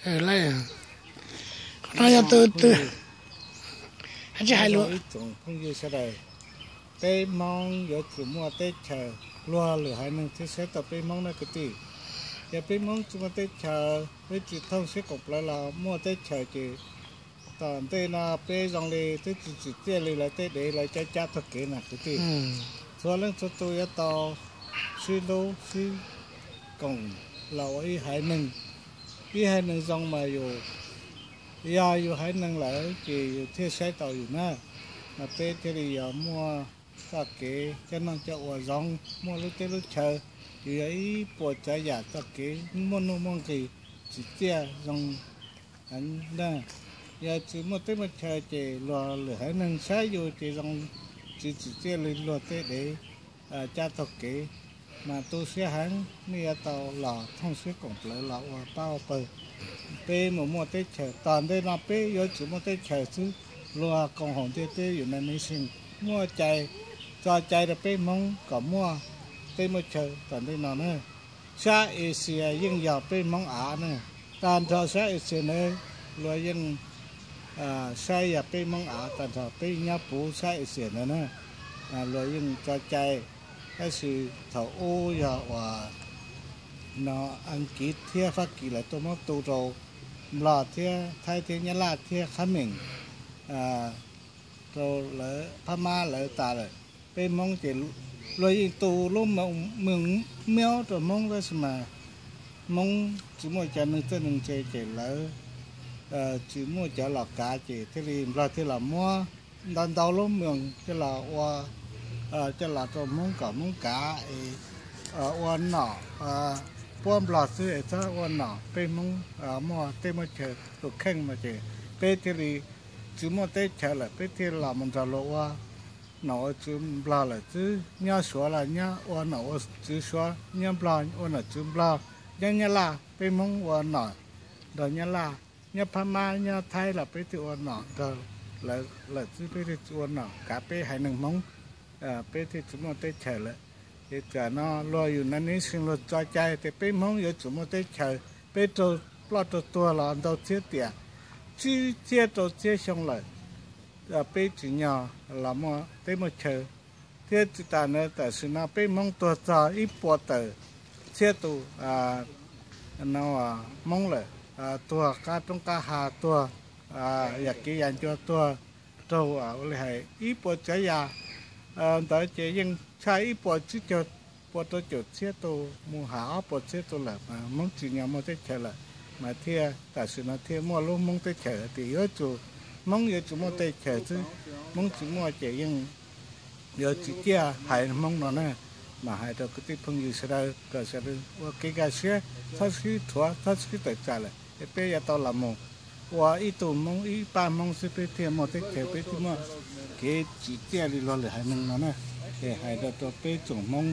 Qhov no yog tus twg? Tsis hais lus. Ib tsoom phooj ywg sawv daws, peb Hmoob yuav tsum muaj teb chaws, luag lwm haiv neeg thiaj saib tau peb Hmoob na kwv tij. Yog peb Hmoob tsis muaj teb chaws, peb tsis thooj siab koom plawv los muaj teb chaws ces tom ntej no peb zoo li twb tsis tsim txiaj li lawv tej dev lawv cab cab taug kev na kwv tij. Txhua leej txhua tus yuav tau sib hlub sib koom los ua ib haiv neeg. Ib haiv neeg zoo mas yus, yog yus haiv neeg lawm ces yus thiaj saib tau yus na. Mas peb thiaj li yuav muaj txoj kev coj noj coj ua zoo, muaj lub teb lub chaw, yus yog ib puas tsav yam txoj kev muaj nuj muaj nqis, tsim txiaj zoo heev na. Yog tsis muaj teb muaj chaw ces luag lwm haiv neeg saib yus ces zoo tsis tsim txiaj li luag tej dev cab taug kev. Mas tu siab heev, nej yuav tau los thooj siab koom plawv los ua pab ua pawg. Peb mus muaj teb chaws, tom ntej no peb yuav tsum muaj teb chaws xwb. Luag koom haum ntiaj teb United Nations muaj cai, tso cai rau peb Hmoob kom muaj teb muaj chaw tom ntej no na. Sab Asia yeej yog peb Hmoob av na, tag nrho sab Asia ntawd luag yeej saib yog peb Hmoob av tag nrho, peb nyob puv sab Asia ntawd na. Luag yeej tso cai, tab sis thaum ub yog uas no Askiv thiab Fab Kis lawv tuaj muab tu rau Nplog thiab Thaib thiab Nyab Laj thiab Qhab Meem, rau lawv Phab Mab lawv tas lawm. Peb Hmoob ces luag yeej tu lub Mees Miaub rau Hmoob, tab sis mas Hmoob tsis muaj cov neeg txawj neeg ntse ces lawv tsis muaj cov los kav ces thiaj li Nplog thiaj los muab ntau ntau lub Mees coj los ua, coj los rau Hmoob kom Hmoob kav es ua nom puab Nplog xwb es txhob ua nom peb Hmoob muaj teb muaj chaw tus kheej no ces peb thiaj li tsis muaj teb chaws lawm, peb thiaj los mus nrog luag ua nom ua tswv Nplog lawm xwb. Nyob Suav los nyob ua nom ua tswv Suav, nyob Nplog ua nom tswv Nplog, nyob Nyab Laj peb Hmoob ua nom nrog Nyab Laj, nyob Phab Mab nyob Thaib los peb thiaj ua nom nrog lawv lawm xwb, peb thiaj tsis ua nom kav peb haiv neeg Hmoob, peb thiaj tsis muaj teb chaws lawm. Ces tam no luag United Nations luag tso cai tias peb Hmoob yuav tsum muaj teb chaws, peb raug ploj raug tuag los ntau txhiab tiam, tsib txhiab rau txhiab xyoo lawm, peb tsim nyog los muaj teb muaj chaw. Thiab tsis tas ntawd tam sim no peb Hmoob tuag txog ib puas tawm txhiab tus Hmoob lawm, tuag qab roob qab hav, tuag yam kev yam ncua, tuag raug ua li hais ib puas tsav yam ntawd ces yeej tshaj ib puas tsib caug, puas rau caum txhiab tus mus hais ob puas txhiab tus lawm mas Hmoob tsim nyog muaj teb chaws lawm. Mas thiaj tam sim no thiaj muaj lub Hmoob teb chaws tias yuav tsum, Hmoob yuav tsum muaj teb chaws xwb, Hmoob tsis muaj ces yeej yuav tsis ciaj haiv Hmoob no na. Mas hais rau kwv tij phooj ywg sawv daws kom sawv daws ua kev nkag siab, txhob sib rhuav, txhob sib tawm tsam lawm es peb yuav tau los mus ua ib tug Hmoob, ib pab Hmoob xwb peb thiaj muaj teb chaws, peb thiaj muaj kev tsim txiaj li luag lwm haiv neeg no na. Es hais rau rau peb tsoom Hmoob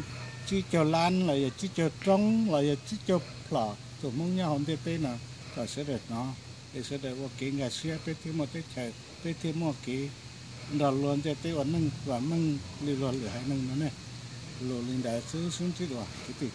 tsib caug lab los yog tsib caug roob los yog tsib caug plhom tsoom Hmoob nyob hauv ntiaj teb no kom sawv daws hnov, es sawv daws ua kev nkag siab peb thiaj muaj teb chaws, peb thiaj muaj kev nrog luag ntiaj teb ua neej vam meej li luag lwm haiv neeg no ne. Lus li ntawd xwb, sib ntsib dua kwv tij.